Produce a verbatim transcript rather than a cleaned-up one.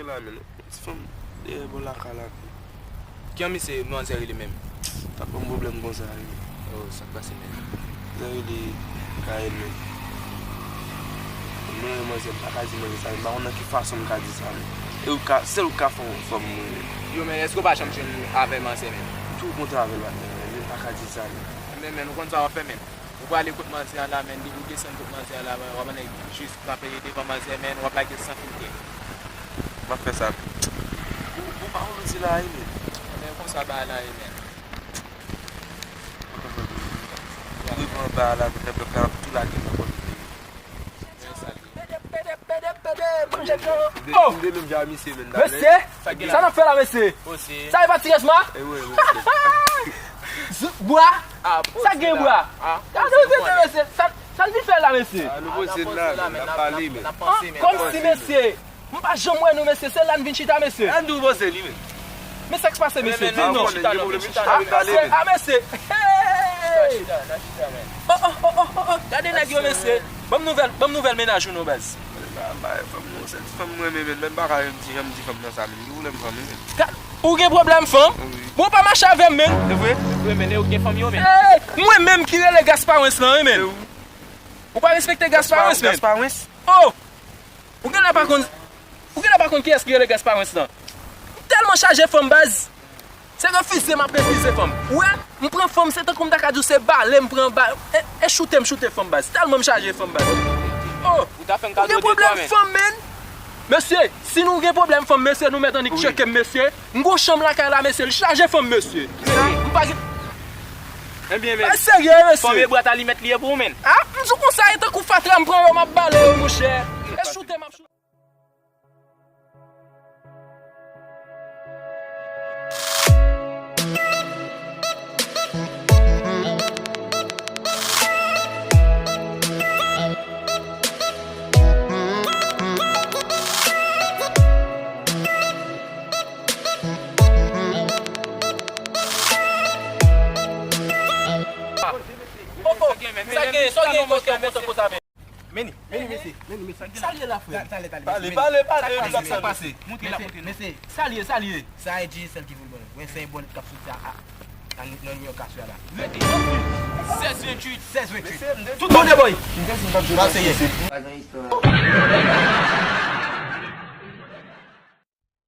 La, men, ti fanm dèyè bò lakay la. Ki an misye manzè rele menm? Pa ban m pwoblèm konsa, wi. Oh, sa k pase menm? Manzè rele Karen menm. Mwen, manzè, m pa ka di manzè sa, men m pa konn nan ki fason m ka di sa, men. E ou ka, sèl ou ka fè yon fanm mwen, men. Yo, men èske w pa janm jwenn avè manzè menm? Tou kontre avè l, patnè, men m pa ka di sa, men. Men, men, nou konn sa w ap fè menm. Ou prale kot manzè a la, men, depi w desann kot manzè a la, w ap annik jis kanpe devan manzè, men, w ap lage l san filtè. M ap fè sa. Ou, ou pa wè manzè la ye, men. Men konsa bagay la ye, men. Ou rive anba a la, nou fè pèp la ap tou lage nan kòd li. Men sa li ye. Pede, pede, pede, pede, manje gran. Oh! M de menm jan a misye, men, mesye, sa n ap fè la, mesye? Sa e pa ti resma? E wi, mesye. Bwa? Sa gen bwa? Gade w tete, mesye. Sa, sa n vin fè la, mesye? Ah, nou poze la, men, n ap pale, men. Kòmsi, mesye. M pa janm wè nou, mesye. Se la n vin chita, mesye. Ann di w poze li, men. Men sa k pase, mesye? Di m non. Ah, mesye, ah, mesye. Hey! Oh, oh, oh, oh, oh, oh. Gade nèg yo, mesye. Ban m nouvèl, ban m nouvèl mennaj ou non, baz. Ba, ba, fanm non, se ti fanm mwen renmen, men, men m pa ka menm di, janm di fanm nan sa, men. Li vle m fanm, men. Ou gen pwoblèm fanm? Wi. Bon, pa mache avè m, men. E vre? E vre, men, e ou gen fanm yo, men. Hey! Mwen menm ki rele Gasparens lan, wi, men. Ou pa respekte Gasparens, men. Gasparens? Oh! Ou genlè pa konn, ou genlè pa konn kiyès ki rele Gasparens lan. M tèlman chaje fanm, baz. Se refize m ap refize fanm. Ou wè, m pran fanm, se tankou m ta ka di w se bale m pran ba-, e, e choute m choute fanm, baz. Tèlman m chaje fanm, baz. Oh, ou gen pwoblèm fanm, men. Mesye, si nou gen pwoblèm fanm, mesye, nou mèt annik tcheke m, mesye. M gon chanm lakay la, mesye, li chaje fanm, mesye. M pa gen... Ebyen, men. Ay, serye, mesye. Fanm e bwat alimèt li ye pou ou, men. Ah, m di w konsa, e tankou fatra m pran yo, m ap bale yo, monchè. E choute m ap choute. Oh, oh, sa gen, sa gen, konsa, konsa, konsa, men. Meni, meni, mesye, meni, mesye. Sa l ye la, frè? Talè, talè, pale, mesye, pale, pale, sa k pase? Montre la, montre la. Mesye, sa l ye, sa l ye? Sa e Digicel ki voye ban nou. Wè, se yon bonnèt k ap soti a, a, nan, nan nimewo kat sou a la. Sèz venntuit. Sèz venntuit. Tout bon, boy. Sa se ye.